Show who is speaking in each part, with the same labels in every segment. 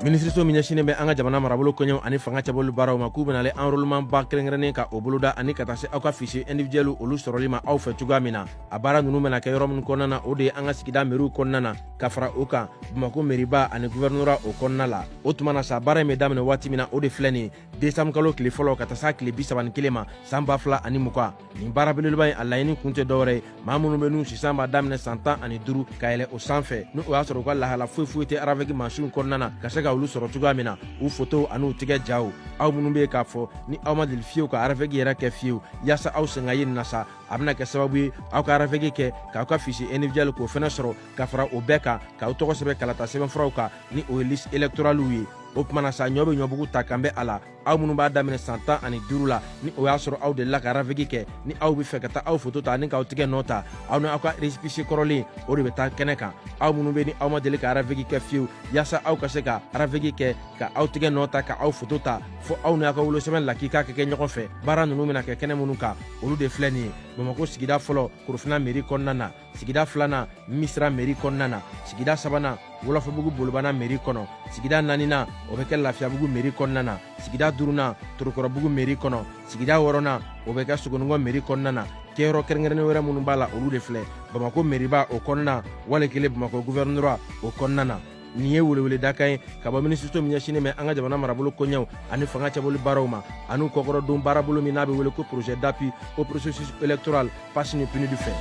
Speaker 1: Minisiriso min ɲɛsinnen bɛ an ka jamana marabolo koɲɛw ani fanga cɛbɔli baaraw ma, k'u bɛna enrôlement ba kɛrɛnkɛrɛnnen ka o boloda ani ka taa se aw ka fichier individuel olu sɔrɔli ma aw fɛ cogoya min na. A baara ninnu bɛna kɛ yɔrɔ minnu kɔnɔna na, o de ye an ka sigida meriw kɔnɔna na, ka fara o kan Bamakɔ meriba ani gouvernorat o kɔnɔna la. O tuma na sa, baara in bɛ daminɛ waati min na, o de filɛ nin ye, décembre kalo tile fɔlɔ ka taa s'a tile 31 ma san 2020. Nin baara belebeleba in, a laɲini kun tɛ dɔwɛrɛ ye, maa minnu bɛ n'u sisan b'a daminɛ san 15 ka yɛlɛ o sanfɛ, ni o y'a sɔrɔ u ka lahala foyi foyi tɛ RAVEC mansinw kɔnɔna na, ka se ka olu sɔrɔ cogoya min na, u fotow an'u tigɛ jaw. Aw minnu bɛ yen k'a fɔ ni aw ma deli fiyewu ka RAVEC yɛrɛ kɛ fiyewu, yaasa aw sen ka ye nin na sa, a bɛna kɛ sababu ye aw ka RAVEC kɛ k'aw ka fichier individuel k'o fɛnɛ sɔrɔ, ka fara o bɛɛ kan k'aw tɔgɔ sɛbɛn kalata sɛbɛnfuraw kan, ni o ye liste électorale ye. O tuma na sa, ɲɔ bɛ ɲɔbugu ta kan bɛ a la. Aw minnu b'a daminɛ san 15 la, ni o y'a sɔrɔ aw delila ka RAVEC kɛ, ni aw bɛ fɛ ka taa aw foto ta ani k'aw tigɛ nɔ ta, aw ni aw ka récépissé kɔrɔlen, o de bɛ taa kɛnɛ kan. Aw minnu bɛ ni aw ma deli ka RAVEC kɛ fiyewu, yaasa aw ka se ka RAVEC kɛ ka aw tigɛ nɔ ta ka aw foto ta, fo aw ni aw ka wolosɛbɛn lakika ka kɛ ɲɔgɔn fɛ. Baara ninnu bɛna kɛ kɛnɛ minnu kan, olu de filɛ nin ye: Bamakɔ sigida fɔlɔ, Korofina mairie kɔnɔna na; sigida filanan, Misira mairie kɔnɔna na; sigida sabanan, Wɔlɔfɔbugu Bolibana mairie kɔnɔ; sigida naaninan, o bɛ kɛ Lafiyabugu mairie kɔnɔna na; sigida duurunan, Torokɔrɔbugu mairie kɔnɔ; sigida wɔɔrɔnan, o bɛ kɛ Sogonikɔ mairie kɔnɔna na. Kɛyɔrɔ kɛrɛnkɛrɛnnen wɛrɛ minnu b'a la, olu de filɛ: Bamakɔ mairiba o kɔnɔna, wali kelen Bamakɔ gouvernorat o kɔnɔna na. Nin ye weleweledakan ye ka bɔ minisiriso min ɲɛsinnen bɛ an ka jamana marabolo koɲɛw ani fanga cɛbɔli baaraw ma, an'u kɔkɔrɔdon baarabolo min n'a bɛ wele ko projet d'appui au processus électoral PAS ni PNUD fɛ.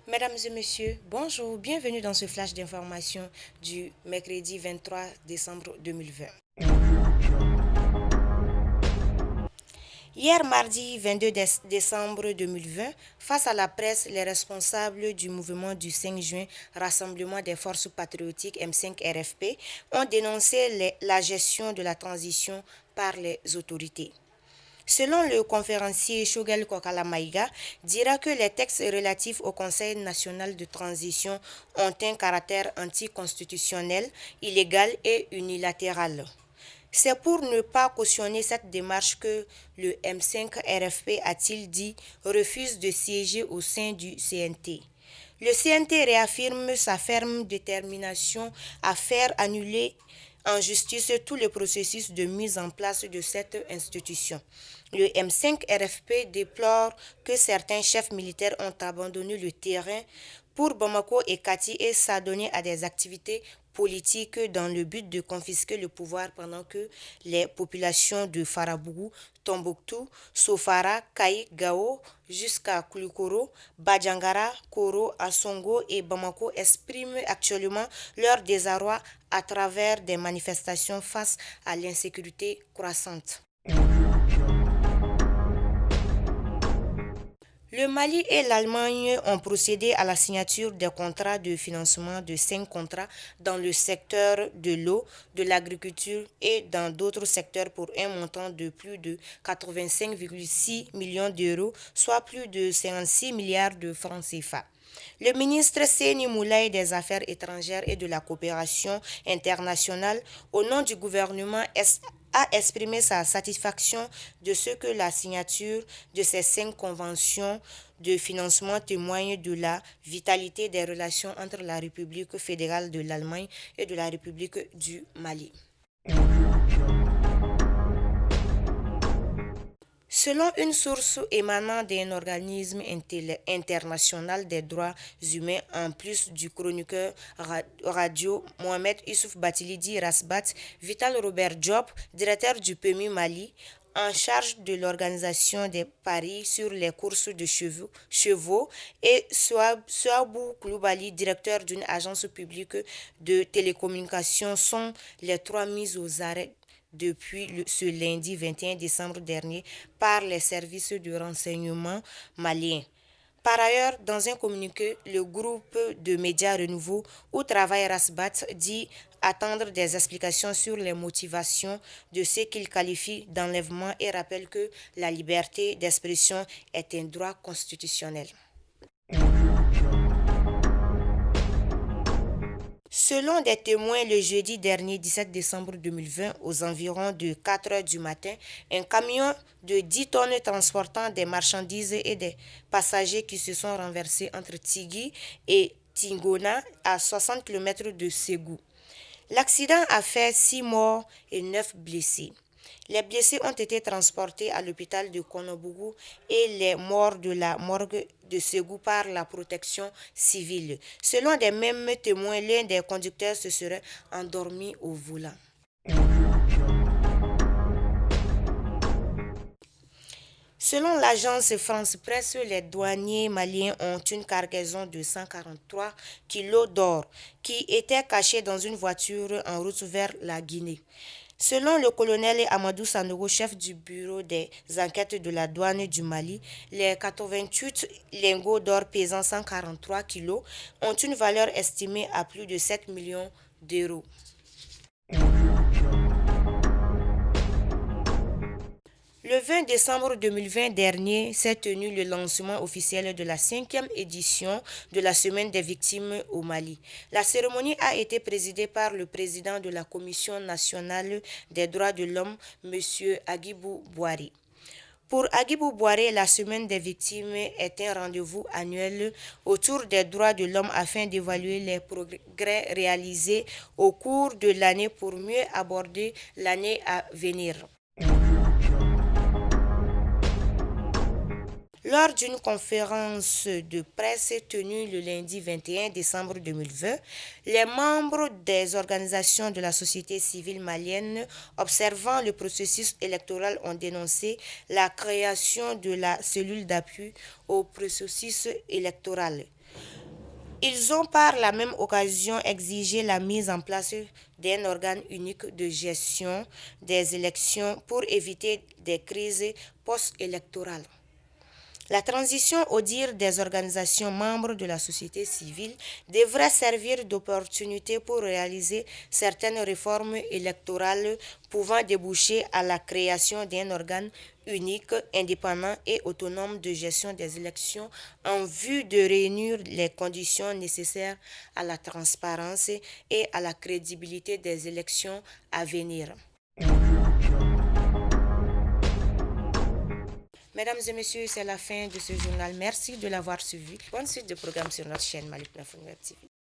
Speaker 2: Mesdames et messieurs, bonjour, bienvenue dans ce flash d'information du mercredi 23 décembre 2020. Hier mardi 22 décembre 2020, face à la presse, les responsables du mouvement du 5 juin, Rassemblement des forces patriotiques M5 RFP, ont dénoncé la gestion de la transition par les autorités. Selon le conférencier Choguel Kokalla Maïga, dira que les textes relatifs au Conseil national de transition ont un caractère anticonstitutionnel, illégal et unilatéral. C'est pour ne pas cautionner cette démarche que le M5 RFP, a-t-il dit, refuse de siéger au sein du CNT. Le CNT réaffirme sa ferme détermination à faire annuler en justice tout le processus de mise en place de cette institution. Le M5 RFP déplore que certains chefs militaires ont abandonné le terrain pour Bamako et Kati et s'adonner à des activités politiques dans le but de confisquer le pouvoir pendant que les populations de Farabougou, Tombouctou, Sofara, Kayes, Gao jusqu'à Koulikoro, Bandiagara, Koro, Ansongo et Bamako expriment actuellement leur désarroi à travers des manifestations face à l'insécurité croissante. Le Mali et l'Allemagne ont procédé à la signature des contrats de financement de 5 contrats dans le secteur de l'eau, de l'agriculture et dans d'autres secteurs pour un montant de plus de 85,6 millions d'euros, soit plus de 56 milliards de francs CFA. Le ministre Seni Moulay des Affaires étrangères et de la coopération internationale, au nom du gouvernement, a exprimé sa satisfaction de ce que la signature de ces 5 conventions de financement témoigne de la vitalité des relations entre la République fédérale de l'Allemagne et de la République du Mali. Selon une source émanant d'un organisme international des droits humains, en plus du chroniqueur radio Mohamed Youssouf Bathily dit Ras Bath, Vital Robert Diop, directeur du PMU Mali, en charge de l'organisation des paris sur les courses de chevaux, et Souabou Koulibaly, directeur d'une agence publique de télécommunications, sont les trois mis aux arrêts depuis ce lundi 21 décembre dernier par les services de renseignement maliens. Par ailleurs, dans un communiqué, le groupe de médias Renouveau où travaille Ras Bath dit attendre des explications sur les motivations de ce qu'il qualifie d'enlèvement et rappelle que la liberté d'expression est un droit constitutionnel. Selon des témoins, le jeudi dernier 17 décembre 2020, aux environs de 4 heures du matin, un camion de 10 tonnes transportant des marchandises et des passagers qui se sont renversés entre Tigui et Tingona à 60 km de Ségou. L'accident a fait 6 morts et 9 blessés. Les blessés ont été transportés à l'hôpital de Konobougou et les morts de la morgue de Ségou par la protection civile. Selon des mêmes témoins, l'un des conducteurs se serait endormi au volant. Selon l'agence France Presse, les douaniers maliens ont une cargaison de 143 kilos d'or qui était cachée dans une voiture en route vers la Guinée. Selon le colonel Amadou Sanogo, chef du bureau des enquêtes de la douane du Mali, les 88 lingots d'or pesant 143 kilos ont une valeur estimée à plus de 7 millions d'euros. Le 20 décembre 2020 dernier s'est tenu le lancement officiel de la 5e édition de la Semaine des victimes au Mali. La cérémonie a été présidée par le président de la Commission nationale des droits de l'homme, M. Aguibou Bouaré. Pour Aguibou Bouaré, la Semaine des victimes est un rendez-vous annuel autour des droits de l'homme afin d'évaluer les progrès réalisés au cours de l'année pour mieux aborder l'année à venir. Lors d'une conférence de presse tenue le lundi 21 décembre 2020, les membres des organisations de la société civile malienne observant le processus électoral ont dénoncé la création de la cellule d'appui au processus électoral. Ils ont par la même occasion exigé la mise en place d'un organe unique de gestion des élections pour éviter des crises post-électorales. La transition, au dire des organisations membres de la société civile, devrait servir d'opportunité pour réaliser certaines réformes électorales pouvant déboucher à la création d'un organe unique, indépendant et autonome de gestion des élections en vue de réunir les conditions nécessaires à la transparence et à la crédibilité des élections à venir. Mesdames et messieurs, c'est la fin de ce journal. Merci de l'avoir suivi. Bonne suite de programme sur notre chaîne Mali Web TV.